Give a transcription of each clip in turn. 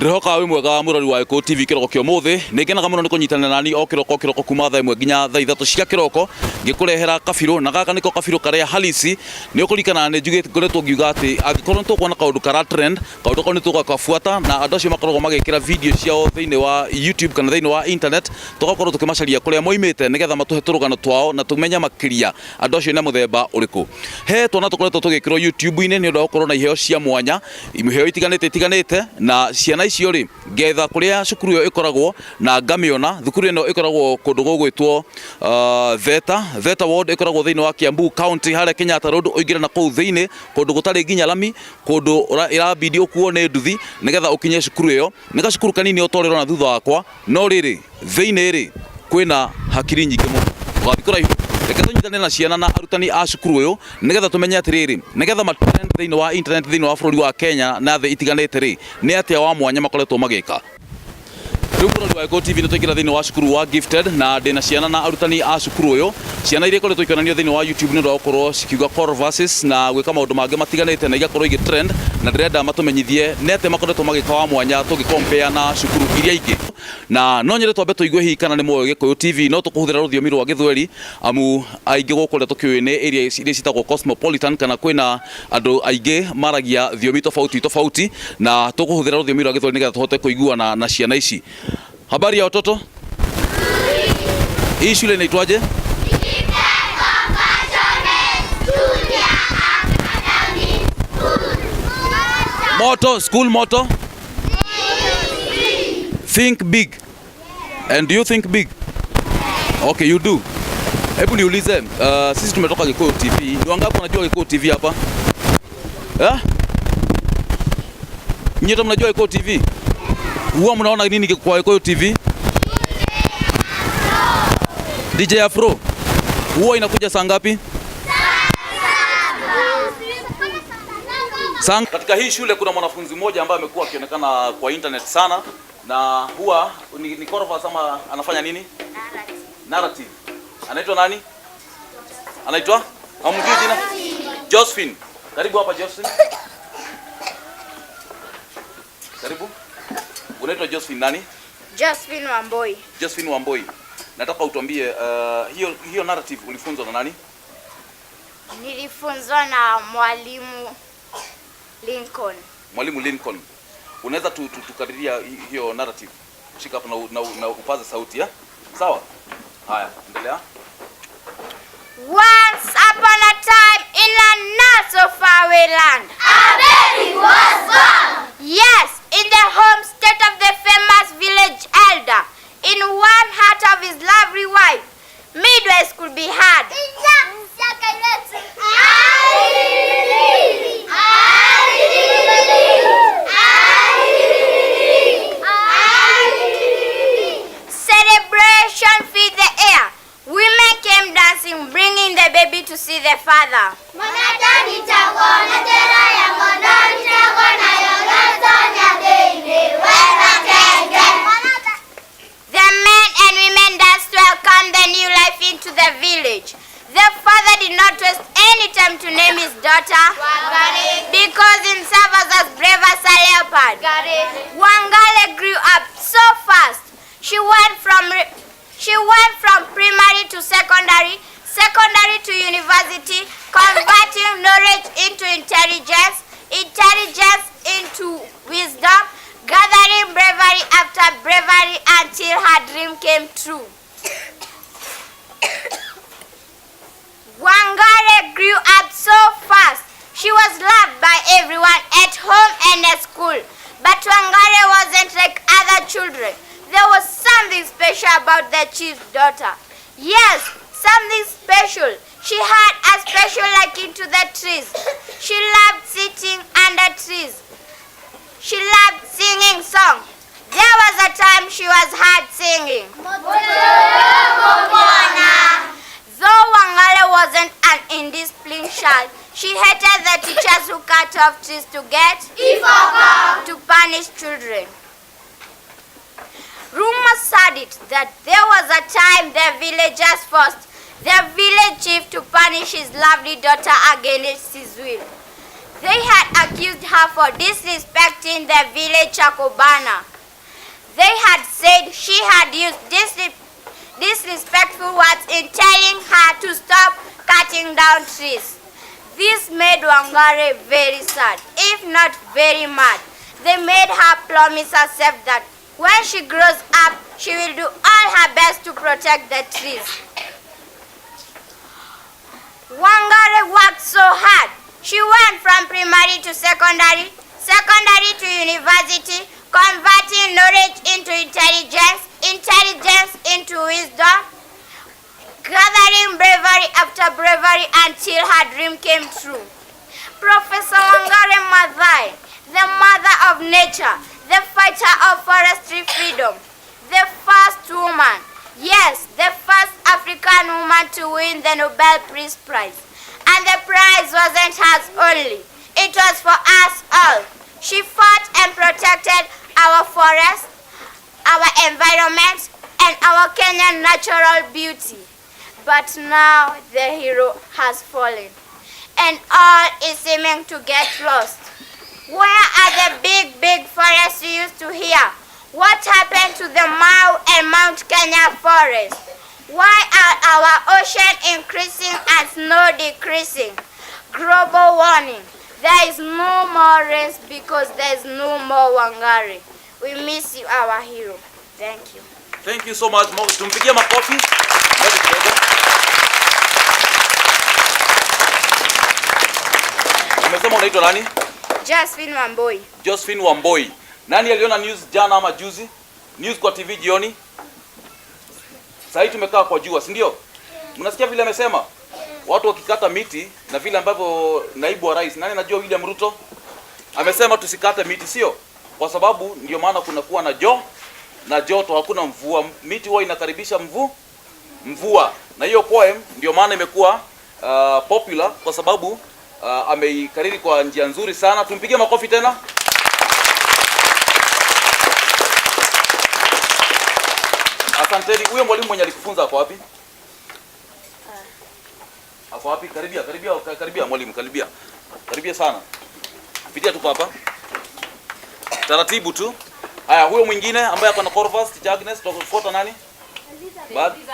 Ndĩrehoka wĩ mwega mũrori wa Gĩkũyũ TV kĩroko kĩa ũmũthĩ. Nĩ ngenaga mũno nĩ kũnyitanĩra nani o kĩroko kĩroko kuma thaa 1 nginya thaa 3 cia kĩroko ngĩkũrehera kabirũ, na gaka nĩko kabirũ karĩa halisi. Nĩ ũkũririkana nĩ njugĩte, ngoretwo ngiuga atĩ angĩkorwo nĩ tũkuona kaũndũ kara trend, kaũndũ kau nĩ tũgakabuata, na andũ acio makoragwo magĩkĩra video ciao thĩinĩ wa YouTube kana thĩinĩ wa internet, tũgakorwo tũkĩmacaria kũrĩa moimĩte nĩgetha matũhe tũrũgano twao na tũmenye makĩria andũ acio nĩ mũthemba ũrĩkũ. He twana tũkoretwo tũgĩkĩrwo YouTube-inĩ nĩ ũndũ wa gũkorwo na iheo cia mwanya, iheo itiganĩte itiganĩte, na ciana icio rĩ, ngetha kũrĩa cukuru ĩyo ĩkoragwo na ngamĩona. Thukuru ĩno ĩkoragwo kũndũ gũgwĩtwo Theta, Theta Ward, ĩkoragwo thĩinĩ wa Kiambu County, harĩa Kenyatta Road, ũingĩre na kũu thĩinĩ kũndũ gũtarĩ nginya lami, kũndũ ĩrabidi ũkuo nĩ nduthi nĩgetha ũkinye cukuru ĩyo. Nĩ gacukuru kanini o ta ũrĩa ũrona thutha wakwa, no rĩrĩ thĩinĩ rĩ kwĩna hakiri nyingĩ mũno. Tũgathiĩ kũraihu, reke tũnyitane na ciana na arutani a cukuru ũyũ nĩgetha tũmenye atĩrĩrĩ, nĩgetha ma trend thĩinĩ wa internet thĩinĩ wa bũrũri wa Kenya na thĩ itiganĩte rĩ, nĩ atĩa wa mwanya makoretwo magĩka. Rĩu mũrori wa Gĩkũyũ TV nĩ twaingĩra thĩinĩ wa cukuru wa Gifted na ndĩna ciana na arutani a cukuru ũyũ. Ciana iria ikoretwo ikĩonanio thĩinĩ wa YouTube nĩ ũndũ wa gũkorwo cikiuga choral verses na gwĩka maũndũ mangĩ matiganĩte na igakorwo igĩ trend, na ndĩrenda matũmenyithie nĩ atĩa makoretwo magĩka wa mwanya tũngĩ compare na cukuru iria ingĩ. Na no nyende twambe tũigue hihi kana nĩ moĩ Gĩkũyũ TV, no tũkũhũthĩra rũthiomi rwa Gĩthweri amu aingĩ gũkũ ũrĩa tũkĩũĩ nĩ area iria ciĩtagwo cosmopolitan, kana kwĩna andũ aingĩ maragia thiomi tofauti tofauti, na tũkũhũthĩra rũthiomi rwa Gĩthweri nĩgetha tũhote kũiguana na ciana ici. Habari ya watoto? Hii shule inaitwaje? Motto, school motto? Think big. And do you think big? Okay, you do. Hebu niulize, sisi tumetoka Gĩkũyũ TV. Ni wangapi wanajua Gĩkũyũ TV hapa? Eh? Nyinyi mnajua Gĩkũyũ TV? Huwa mnaona nini kwa Gĩkũyũ TV? DJ Afro. Huwa inakuja saa ngapi? Katika hii shule kuna mwanafunzi mmoja ambaye amekuwa akionekana kwa internet sana, na huwa ni choral ama anafanya nini? Narrative. Narrative. Anaitwa nani? Anaitwa? Hamjui jina? Josephine. Karibu hapa Josephine. Karibu. Unaitwa Josephine nani? Josephine Wamboi. Josephine Wamboi. Nataka utuambie hiyo narrative ulifunzwa na nani? Nilifunzwa na Mwalimu Lincoln. Mwalimu Lincoln. Unaweza tukadiria hiyo narrative? Shika hapo na upaze sauti ya? Sawa? Haya, endelea. Once upon a time in a not so far away land, a baby was born. Yes, in the home state of the famous village elder, in one heart of his lovely wife, midwives could be had. Celebration filled the air. Women came dancing, bringing the baby to see the father. The men and women danced to welcome the new life into the village. The father did not waste any time to name his daughter because himself was as brave as a leopard. Wangale grew up so fast. She went from primary to secondary, secondary to university, converting knowledge into intelligence, intelligence into wisdom, gathering bravery after bravery until her dream came true. Wangare grew up so fast. She was loved by everyone at home and at school. But Wangare wasn't like other children. There was something special about the chief's daughter. Yes, something special. She had a special liking to the trees. She loved sitting under trees. She loved singing songs. There was a time she was heard singing. Though Wangale wasn't an indisciplined child, she hated the teachers who cut off trees to get to punish children. Rumors had it that there was a time the villagers forced the village chief to punish his lovely daughter against his will. They had accused her for disrespecting the village Chakobana. They had said she had used disrespectful words in telling her to stop cutting down trees. This made Wangare very sad, if not very mad. They made her promise herself that when she grows up, she will do all her best to protect the trees. Wangare worked so hard. She went from primary to secondary, secondary to university, converting knowledge into intelligence, intelligence into wisdom, gathering bravery after bravery until her dream came true. Professor Wangari Maathai, the mother of nature, the fighter of forestry freedom, the first woman, yes, the first African woman to win the Nobel Peace Prize. And the prize wasn't hers only, it was for us all. She fought and protected our forest, our environment, and our Kenyan natural beauty. But now the hero has fallen, and all is seeming to get lost. Where are the big, big forests you used to hear? What happened to the Mau and Mount Kenya forest? Why are our ocean increasing and snow decreasing? Global warming. There is no more rains because there is no more Wangari. We miss you, our hero. Thank you. Thank you so much. Tumpigie makofi. Ngoja kidogo. Umesema unaitwa nani? Josephine Wamboi. Josephine Wamboi. Nani aliona news jana ama juzi? News kwa TV jioni? Sasa hivi tumekaa kwa jua, si ndio? Mnasikia vile amesema? Watu wakikata miti na vile ambavyo naibu wa rais, nani anajua William Ruto? Amesema tusikate miti, sio? Kwa sababu ndio maana kunakuwa na na joto, hakuna mvua. Miti huwa inakaribisha mvua. Na hiyo poem ndio maana imekuwa popular kwa sababu ameikariri kwa njia nzuri sana. Tumpigie makofi tena. Asanteni. Huyo mwalimu mwenye alikufunza ako wapi? Ako wapi? Karibia, karibia, karibia mwalimu, karibia. Karibia sana. Pitia tuko hapa. Taratibu tu. Haya, huyo mwingine ambaye ako na Corvus, Teacher Agnes, tutafuata nani?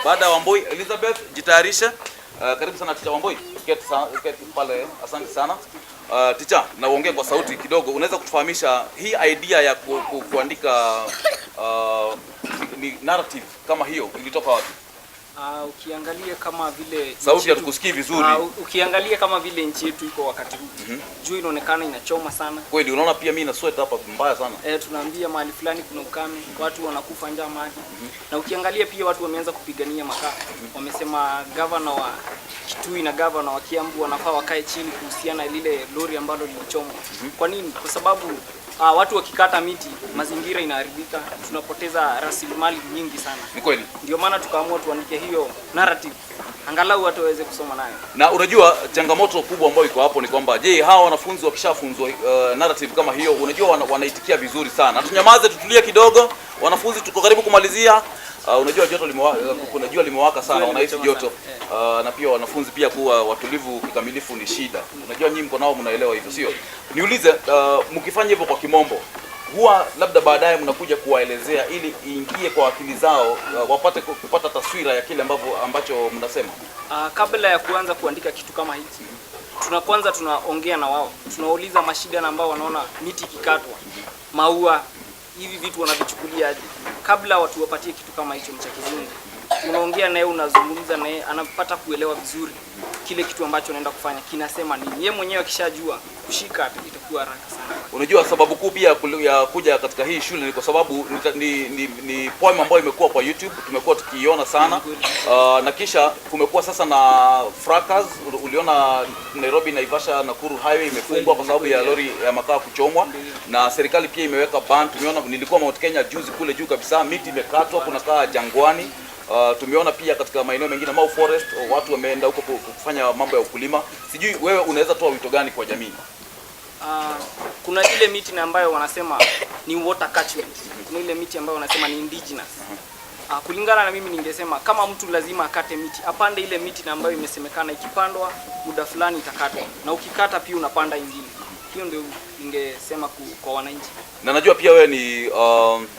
Baada ya Wamboi, Elizabeth, jitayarishe. Karibu sana Teacher Wamboi. Keti pale. Asante sana. Teacher, na uongee kwa sauti kidogo. Unaweza kutufahamisha hii idea ya kuandika ni narrative kama hiyo ilitoka wapi? Ukiangalia kama vile Sauti hatukusikii vizuri. Ukiangalia kama vile nchi yetu iko wakati huu, jua inaonekana inachoma sana. Kweli unaona pia mimi na sweat hapa mbaya sana. Tunaambia mahali fulani kuna ukame, watu wanakufa njaa maji. Na ukiangalia pia watu wameanza kupigania makaa. Wamesema governor wa Kitui na governor wa Kiambu wanafaa wakae chini kuhusiana lile lori ambalo lilichomwa. Kwa nini? Kwa sababu watu wakikata miti, mazingira inaharibika, tunapoteza rasilimali nyingi sana. Ni kweli. Ndio maana tukaamua tuandike hiyo narrative, angalau watu waweze kusoma nayo. Na unajua changamoto kubwa ambayo iko hapo ni kwamba je, hawa wanafunzi wakishafunzwa narrative kama hiyo, unajua wanaitikia vizuri sana. Tunyamaze, tutulie kidogo. Wanafunzi tuko karibu kumalizia. Unajua joto kuna jua limewaka sana, wanahisi joto. Na pia wanafunzi pia kuwa watulivu kikamilifu ni shida. Unajua nyinyi mko nao mnaelewa hivyo, sio? Niulize, mkifanya hivyo kwa kimombo, huwa labda baadaye mnakuja kuwaelezea ili iingie kwa akili zao, wapate kupata taswira ya kile ambacho mnasema. Kabla ya kuanza kuandika kitu kama hiki, kwanza tunaongea na wao, tunawauliza mashida na ambao wanaona miti ikikatwa, maua, hivi vitu wanavichukulia aje. Kabla watu wapatie kitu kama hicho cha kizungu, unaongea naye, unazungumza naye, anapata kuelewa vizuri kile kitu ambacho anaenda kufanya kinasema nini. Yeye mwenyewe akishajua kushika itakuwa haraka sana. Unajua sababu kuu pia ya kuja katika hii shule ni kwa sababu ni poem ambayo imekuwa kwa YouTube, tumekuwa tukiiona sana. Na kisha kumekuwa sasa na fracas. Uliona Nairobi, Naivasha, Nakuru highway imefungwa kwa sababu ya lori ya makaa kuchomwa, na serikali pia imeweka ban. Tumeona, nilikuwa Mount Kenya juzi kule juu kabisa, miti imekatwa, kunakaa jangwani. Tumeona pia katika maeneo mengine Mau Forest watu wameenda huko kufanya mambo ya ukulima. Sijui wewe unaweza toa wito gani kwa jamii? Kuna ile miti na ambayo wanasema ni water catchment. Kuna ile miti ambayo wanasema ni indigenous. Kulingana na mimi ningesema kama mtu lazima akate miti, apande ile miti na ambayo imesemekana ikipandwa muda fulani itakatwa, na ukikata pia unapanda ingine. Hiyo ndio ningesema kwa wananchi. Na najua pia wewe ni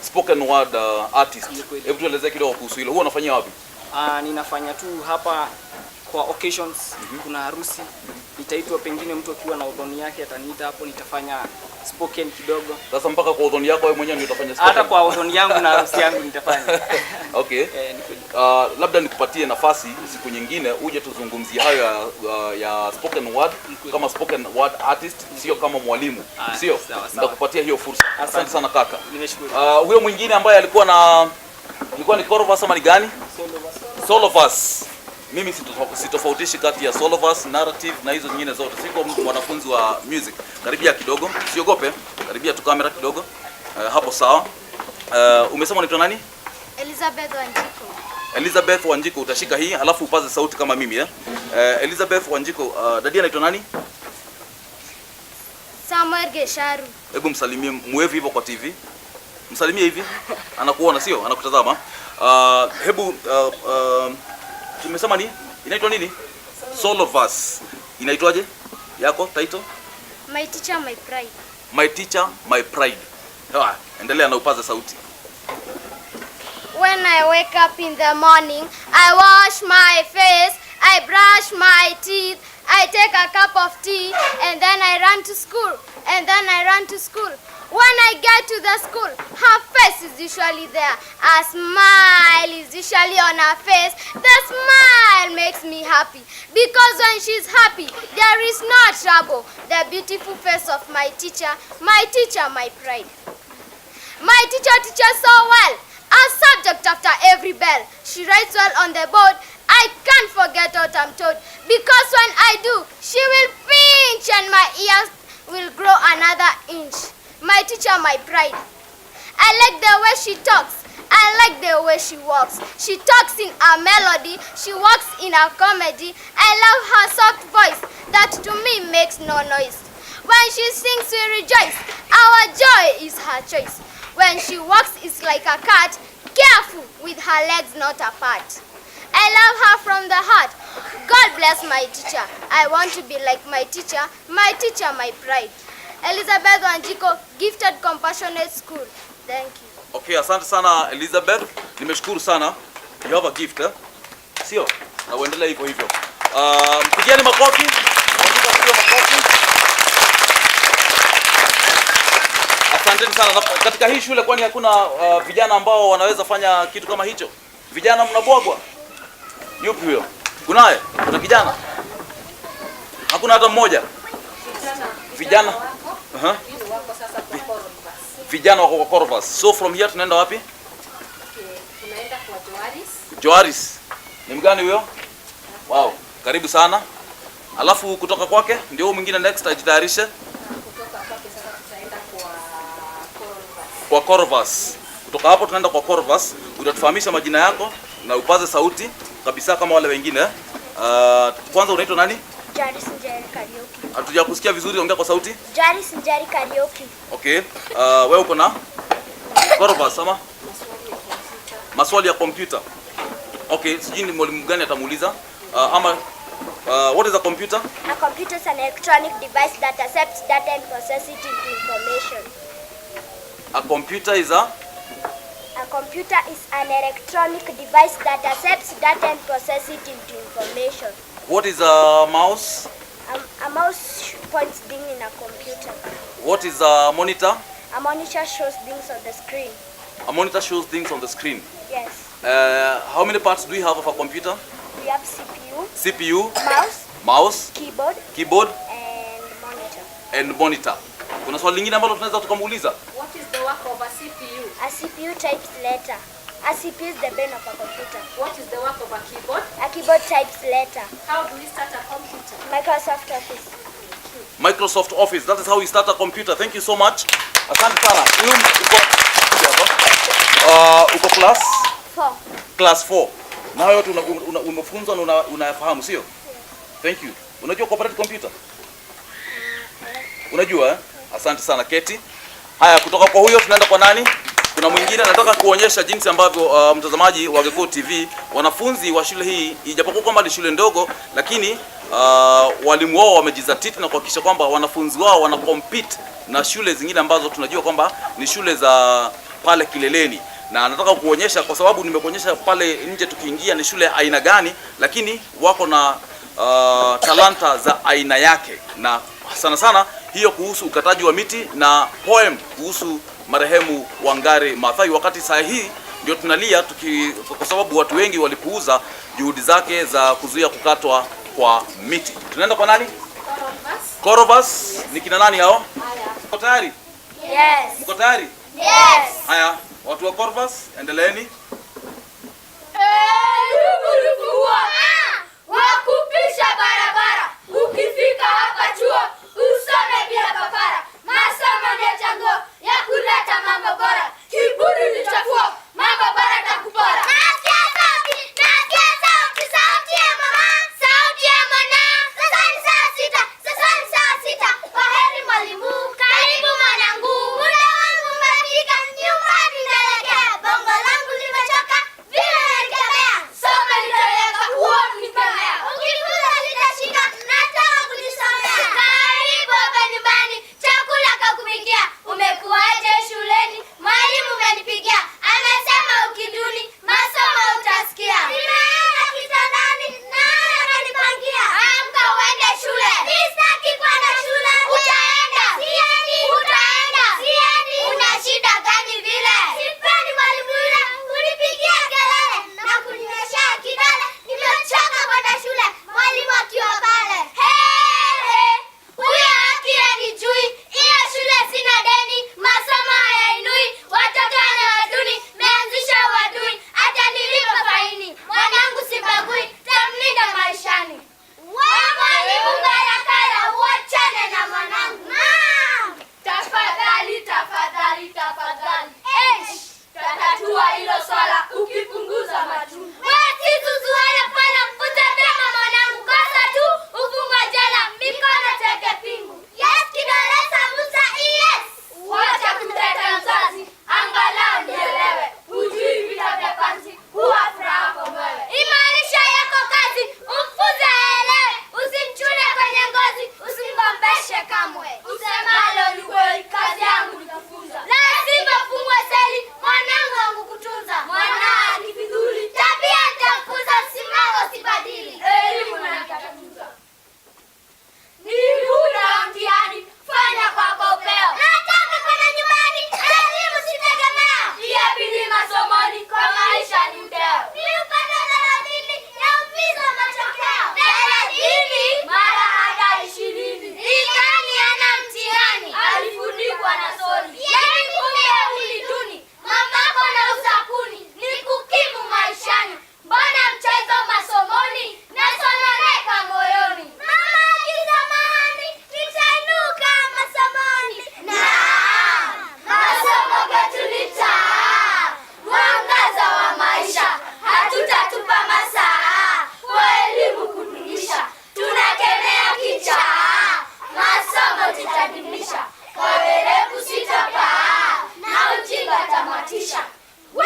spoken word artist. Ni kweli. Hebu tuelezee kidogo kuhusu hilo. Huwa unafanyia wapi? Ninafanya tu hapa kwa occasions. Kuna harusi nitaitwa, pengine mtu akiwa na udhoni yake ataniita hapo, nitafanya spoken kidogo. Sasa mpaka kwa udhoni yako wewe mwenyewe ndio utafanya spoken? Hata kwa udhoni yangu na harusi yangu nitafanya. Okay. Eh, ni kweli. Labda nikupatie nafasi siku nyingine uje tuzungumzie hayo ya spoken word kama spoken word artist, sio kama mwalimu. Aya, Sio? sawa, sawa. Nitakupatia hiyo fursa. Asante sana kaka. Nimeshukuru. Huyo mwingine ambaye alikuwa na ilikuwa ni choral verse ama ni gani? Solo verse. Mimi sitofautishi kati ya solo verse, narrative na hizo nyingine zote. Siko mwanafunzi wa music. Karibia kidogo, usiogope. Karibia tu kamera kidogo. Hapo sawa. Umesema unaitwa nani? Elizabeth Wanjiku. Elizabeth Wanjiku, utashika hii alafu upaze sauti kama mimi eh. Elizabeth Wanjiku, daddy anaitwa nani? Samuel Gesharu. Hebu msalimie mwevi hivyo kwa TV. Msalimie hivi. Anakuona sio? Anakutazama. Hebu tumesema ni inaitwa nini? Solo verse. Inaitwaje? Yako title? My teacher, my pride. My teacher, my pride. Ha, endelea na upaze sauti. When I wake up in the morning, I wash my face, I brush my teeth, I take a cup of tea, and then I run to school. And then I run to school. When I get to the school, her face is usually there. A smile is usually on her face. The smile makes me happy because when she's happy, there is no trouble. The beautiful face of my teacher, my teacher, my pride. My teacher teaches so well. A subject after every bell. She writes well on the board. I can't forget what I'm told because when I do, she will pinch and my ears will grow another inch. My teacher, my pride. I like the way she talks. I like the way she walks. She talks in a melody. She walks in a comedy. I love her soft voice that to me makes no noise. When she sings, we rejoice. Our joy is her choice. When she walks, it's like a cat, careful with her legs not apart. I love her from the heart. God bless my teacher. I want to be like my teacher, my teacher, my pride. Elizabeth Wanjiku, Gifted Compassionate School. Thank you. Okay, asante sana Elizabeth. Nimeshukuru sana. You have a gift, eh? Sio? Na uendelee hivyo hivyo. Mpigieni makofi. Wanjiku apigwe makofi. Asanteni sana. Na katika hii shule kwani hakuna vijana ambao wanaweza fanya kitu kama hicho? Vijana mnabwagwa? Yupi huyo? Kunaye? Kuna kijana? Hakuna hata mmoja? Vijana. Wako sasa kwa choral verse. Vijana wako kwa choral verse. So from here tunaenda wapi? Okay, tunaenda kwa Joaris. Joaris. Ni mgani huyo? Wow, karibu sana. Alafu kutoka kwake ndio huyo mwingine next ajitayarishe. Kutoka kwake sasa tutaenda kwa choral verse. Kwa choral verse. Kutoka hapo tunaenda kwa choral verse. Utatufahamisha majina yako na upaze sauti kabisa kama wale wengine. Kwanza unaitwa nani? Jaris Njeri Kariuki. Hatujakusikia vizuri, ongea kwa sauti. Jaris Njeri Kariuki. Okay. Wewe uko na choral verse ama? Maswali ya kompyuta. Okay, sijui ni mwalimu gani atamuuliza. Ama what is a computer? A computer is an electronic device that accepts data and processes it into information. A computer is a A computer is an electronic device that accepts data and processes it into information. What is a mouse? A mouse points things in a computer. What is a monitor? A monitor shows things on the screen. A monitor shows things on the screen. Yes. How many parts do we have of a computer? We have CPU, CPU, mouse, mouse, keyboard, keyboard and monitor. And monitor. Kuna swali lingine ambalo tunaweza tukamuuliza? What is the work of a CPU? A CPU types letter. A CPU is the brain of a computer. What is the work of a keyboard? A keyboard types letter. How do we start a computer? Microsoft Office. Microsoft Office. That is how we start a computer. Thank you so much. Asante sana. Huyu uko hapa. Uko class 4. Class 4. Na hayo yote umefunzwa na unayafahamu, sio? Thank you. Unajua kuoperate computer? Unajua eh? Asante sana Keti. Haya, kutoka kwa huyo tunaenda kwa nani? Kuna mwingine anataka kuonyesha jinsi ambavyo mtazamaji wa Gikũyũ TV, wanafunzi wa shule hii, ijapokuwa kwamba ni shule ndogo, lakini walimu wao wamejizatiti na kuhakikisha kwamba wanafunzi wao wana compete na shule zingine ambazo tunajua kwamba ni shule za pale kileleni, na nataka kuonyesha kwa sababu nimekuonyesha pale nje tukiingia ni shule aina gani, lakini wako na talanta za aina yake, na sana sana hiyo kuhusu ukataji wa miti na poem kuhusu marehemu Wangari Maathai, wakati saa hii ndio tunalia kwa sababu watu wengi walipuuza juhudi zake za kuzuia kukatwa kwa miti. Tunaenda kwa nani? Korovas. Ni kina nani hao? Mko tayari? Yes. Mko tayari? Yes. Haya, watu wa Corvus, endeleeni. Wakupisha barabara, ukifika hapa chuo usome bila papara. Masomo ndio chaguo ya kuleta mambo bora, kiburi ni chafuo, mambo bora takupora. Nasikia sauti, nasikia sauti, sauti ya mama, sauti ya mwana. Sasa ni saa 6, sasa ni saa 6. Kwaheri mwalimu, karibu mwanangu. Muda wangu umefika, nyumbani naelekea. Bongo langu limechoka, vile nalikemea. Soma nitaweka huo nikemea. Ukikuza sitashika, nataka kujisomea. Karibu hapa nyumbani, chakula kakupikia. Umekuwaje shuleni? Mwalimu umenipigia, amesema ukiduni masomo utasikia. Nimeenda kitandani na ananipangia. Amka uende shule. Sitaki kwenda shule. Utaenda. Siendi. Utaenda. Siendi. Una shida gani vile? Sipendi mwalimu yule, unipigia kelele na kuninyoshea kidole. Nimechoka kwenda shule, mwalimu akiwa pale. He, he. Huyo haki hanijui, hiyo shule sina deni, masomo hayainui, watoto anawaduni, meanzisha uadui, hata nilipa faini. Mwanangu sibagui, tamlinda maishani. We mwalimu Barakala, uachane na mwanangu. Naam. Tafadhali, tafadhali, tafadhali. Eish. Tatatua hilo swala ukipunguza machungu. We si zuzuala pala, mfunze vyema mwanangu, kosa tu ufungwe jela, mikono teke pingu. Yes, kidole sambusa, yes. Wacha kuteta mzazi, angalau nielewe. Hujui vita vya panzi, huwa furaha kwa mwewe. Imarisha yako kazi, umfunze aelewe, usimchune kwenye ngozi, usimgombeshe kamwe. Usemalo ni kweli, kazi yangu ni kufunza. Lazima fungwe seli, mwanangu wangu kutunza. Mwana akifidhuli, Tabia nitamfunza, msimamo sibadili. elimu na nitatuza. Ni muda wa mtihani, fanya kwako upeo. Nataka kwenda nyumbani, elimu sitegemea. Tia bidii masomoni, kwa maisha ni uteo. Ni upande 30 yaumiza matokeo. 30 Mara hata 20, Likani ana mtihani. alifunikwa na soli. Yani kumbe uliduni, mamako na usakuni ni kukimu maishani. Mbona mchezo masomoni nasononeka moyoni? Mama akisamahani nitainuka masomoni. Naam, Masomo kwetu ni taa, mwangaza wa maisha. Hatutatupa masaa kwa elimu kudumisha. Tunakemea kichaa, masomo tutadumisha. Kwa werevu sitapaa, na ujinga tamatisha. We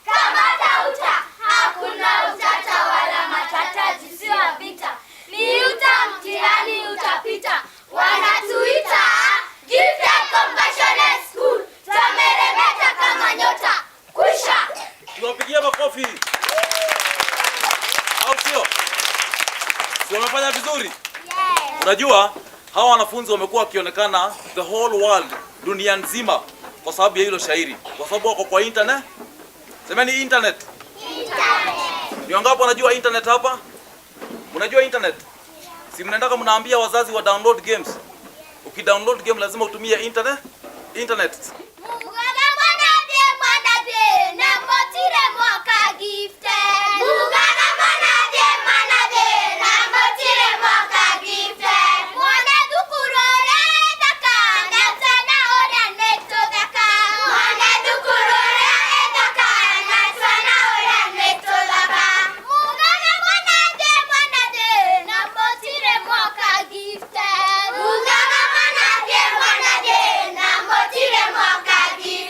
kamata uta, hakuna utata wala matata, jisiwa vita ni uta, mtihani utapita. Wanatuita Gifted Compassionate School, twameremeta kama nyota. Kwisha. Tuwapigie makofi, au sio? Si wamefanya vizuri? Unajua hawa wanafunzi wamekuwa wakionekana the whole world, dunia nzima, kwa sababu ya hilo shairi, kwa sababu wako kwa internet. Semeni internet. Ni wangapi wanajua internet hapa? Mnajua internet? Si mnaendaka mnaambia wazazi wa download games. Ukidownload game lazima utumie internet. Internet. Mugaga mwanadie mwanadie na motire mwaka gifted. Mugaga mwanadie mwanadie na motire mwaka gifted. Mwana dukurore daka na tana ora neto daka. Mwana dukurore daka na tana ora neto daka. Mugaga mwanadie mwanadie na motire mwaka gifted. Mugaga mwanadie mwanadie na motire mwaka gifted.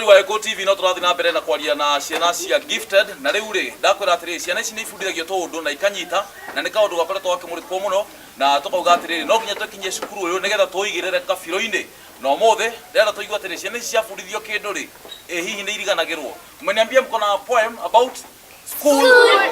Mwiroreri wa Gĩkũyũ TV, no tũrathiĩ na mbere na kwaria na ciana cia gifted, na rĩu rĩ, ndakwĩra atĩrĩrĩ, ciana ici nĩ ibundithagio tũũndũ na ikanyita, na nĩ kaũndũ gakoretwo gakĩmũrĩkwo mũno, na tũkauga atĩrĩrĩ, no nginya tũkinyie cukuru ũyũ nĩgetha tũigĩrĩre kabirũ-inĩ. Na ũmũthĩ ndĩrenda tũigue atĩrĩ, ciana ici ciabundithio kĩndũ rĩ, ĩ hihi nĩ iriganagĩrwo? Umeniambia mko na poem about school,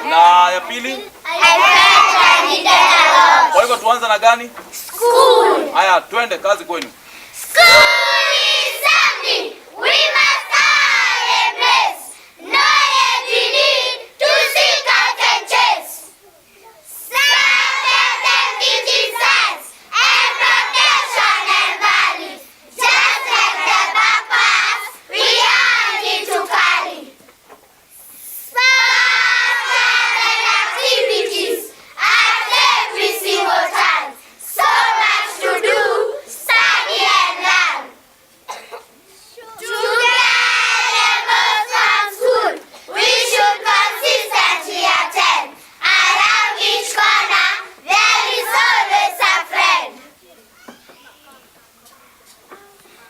na ya pili? I felt I needed a lot. Kwa hivyo tuanze na gani? School. Haya, twende kazi kwenu. School is something we must all embrace. Knowledge we need to seek out and chase. Subject and teaching science and protection and values. Just like the backpacks we all need to carry. Sports and activities at every single time. So much to do, study and learn. To get the most from school, we should consistently attend. Around each corner, there is always a friend.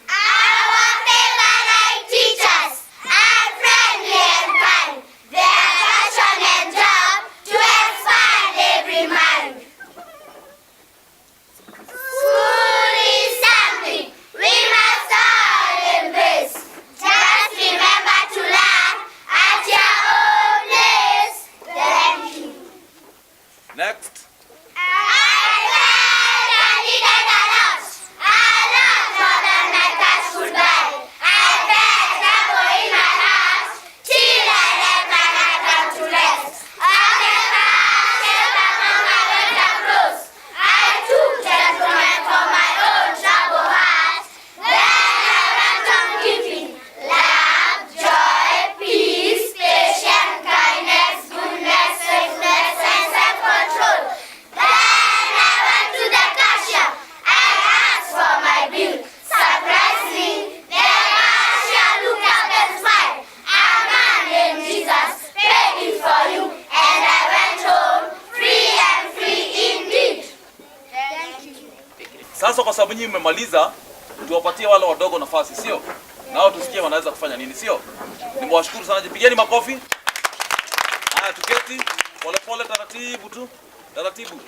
Our favorite teachers are friendly and kind. Their passion and job to expand every mind. School is something we must all embrace. Just remember to learn at your own pace. Thank you. Next. I felt I needed a lot more than my cash could buy. I felt trouble in my heart till I let my heart down to rest. On the path among my winter clothes, I took gentlemen for my own troubled heart. Then I went on giving love, joy, peace, patience, kindness, goodness, faithfulness, and self-control. Then I went to the cashier. I asked for my bill. Surprisingly, the cashier looked up and smiled. A man named Jesus paid it for you, and I went home free and free indeed. Thank you. Sasa kwa sababu nyinyi mmemaliza, tuwapatie wale wadogo nafasi, sio? Nao tusikie wanaweza kufanya nini, sio? Nimewashukuru sana, jipigeni makofi. Haya, tuketi polepole, taratibu tu, taratibu.